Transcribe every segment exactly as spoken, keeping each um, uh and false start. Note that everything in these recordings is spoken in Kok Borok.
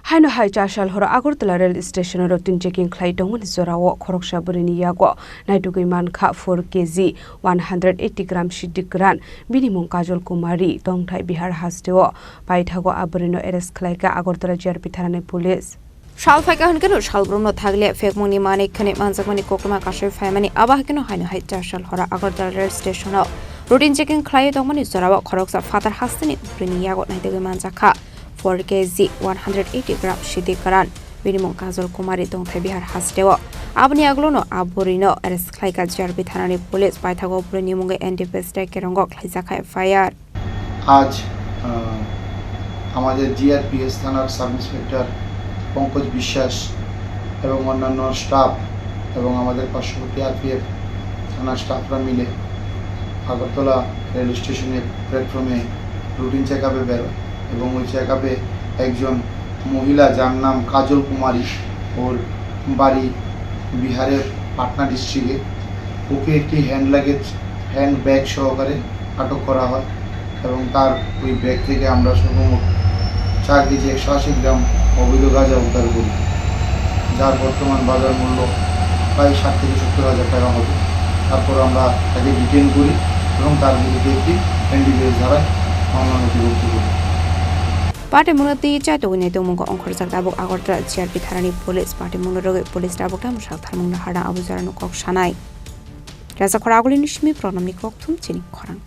Haino hai chasal horo Agartala rail station o routine checking khlai tongmani jorao khoroksa bwrwini yago naitugwi mankha four K G one hundred eighty gram sidi kwran, bini mung Kajol Kumari, tongthai Bihar hasteo. Paithago a bwrwino arrest khlaikha Agartala G R P thanani police. Sal phaikha hwnkhe no salbrumno thaglia phekmungni manwi khwnwi manjakmani koktwma kasui phaimani, abo hai kheno haino hai chasal horo Agartala rail station o routine checking khlaiwi tongmani jorao khoroksa phatar hasteni bwrwini yago naitugwi manjakha four K G one hundred eighty gram sidi kwran, bini mung Kajol Kumari, tongthai Bihar hasteo. Aboni aglono a bwrwino arrest khlaikha G R P thanani police, paithago bwrwini mungwi N D P S tei Kerongo khlaijakha F I R. আজ, আহ, আমাদের জিআরপিএস থানার sub inspector Pankaj বিশ্বাস এবং অন্যান্য স্টাফ এবং আমাদের পার্শ্ববর্তী আরপিএফ থানার স্টাফরা মিলে আগরতলা রেল স্টেশনের প্ল্যাটফর্মে রুটিন চেক আপে বেরোয় এবং ওই চেক আপে একজন মহিলা, যার নাম কাজল কুমারী, ওর বাড়ি বিহারের পাটনা ডিস্ট্রিক্টে, ওকে একটি হ্যান্ড লাগেজ, হ্যান্ড ব্যাগ সহকারে আটক করা হয় এবং তার ওই ব্যাগ থেকে আমরা সর্বমোট চার কেজি একশো আশি গ্রাম অবৈধ গাঁজা উদ্ধার করি, যার বর্তমান বাজার মূল্য প্রায় ষাট থেকে সত্তর হাজার টাকা হবে। তারপর আমরা তাকে ডিটেইন করি এবং তার বিরুদ্ধে একটি এনডিপিএস ধারায় মামলা নথিভুক্ত করি। Patimungno twi chaitugwi tongmungo ongkhorjak tabuk Agartala G R P thanani police. Patimungno rwgwi police tabuk tamo sak tharmungno harna abo jorano kok sanai. Rajakhor Agulini simi Pranamni kokthum chini khorang.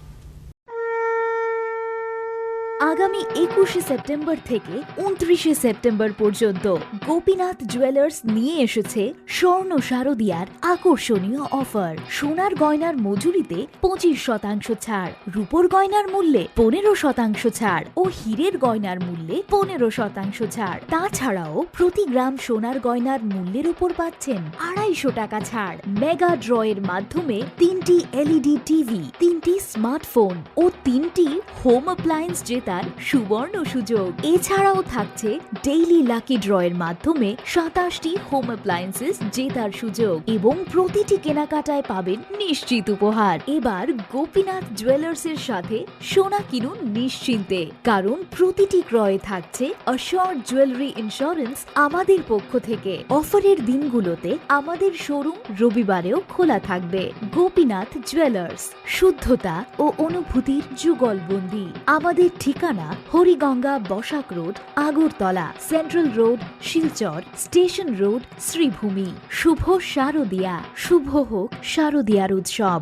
আগামী একুশে সেপ্টেম্বর থেকে ঊনত্রিশে সেপ্টেম্বর পর্যন্ত গোপীনাথ জুয়েলার্স নিয়ে এসেছে স্বর্ণ শারদিয়ার আকর্ষণীয় অফার। সোনার গয়নার মজুরিতে পঁচিশ শতাংশ ছাড়, রূপোর গয়নার মূল্যে পনেরো শতাংশ ছাড় ও হীরের গয়নার মূল্যে পনেরো শতাংশ ছাড়। তাছাড়াও প্রতি গ্রাম সোনার গয়নার মূল্যের উপর পাচ্ছেন আড়াইশো টাকা ছাড়। মেগা ড্রয়ের মাধ্যমে তিনটি এলইডি টিভি, তিনটি স্মার্টফোন ও তিনটি হোম অ্যাপ্লায়েন্স জেতার সুবর্ণ সুযোগ। এছাড়াও থাকছে ডেইলি লাকি ড্রয়ের মাধ্যমে সাতাশটি হোম অ্যাপ্লায়েন্সেস জেতার সুযোগ এবং প্রতিটি কেনাকাটায় পাবেন নিশ্চিত উপহার। এবার গোপীনাথ জুয়েলার্সের সাথে সোনা কিনুন নিশ্চিন্তে, কারণ প্রতিটি ক্রয়ে থাকছে অ্যাসিওরড জুয়েলারি ইন্স্যুরেন্স আমাদের পক্ষ থেকে। অফারের দিনগুলোতে আমাদের শোরুম রবিবারেও খোলা থাকবে। গোপীনাথ জুয়েলার্স, শুদ্ধতা ও অনুভূতির যুগলবন্দি। আমাদের ঠিকানা Hariganga Basak road, Agartala, central road, Silchar, station road, Sribhumi. শুভ শারদিয়া, শুভ হোক শারদিয়ার উৎসব।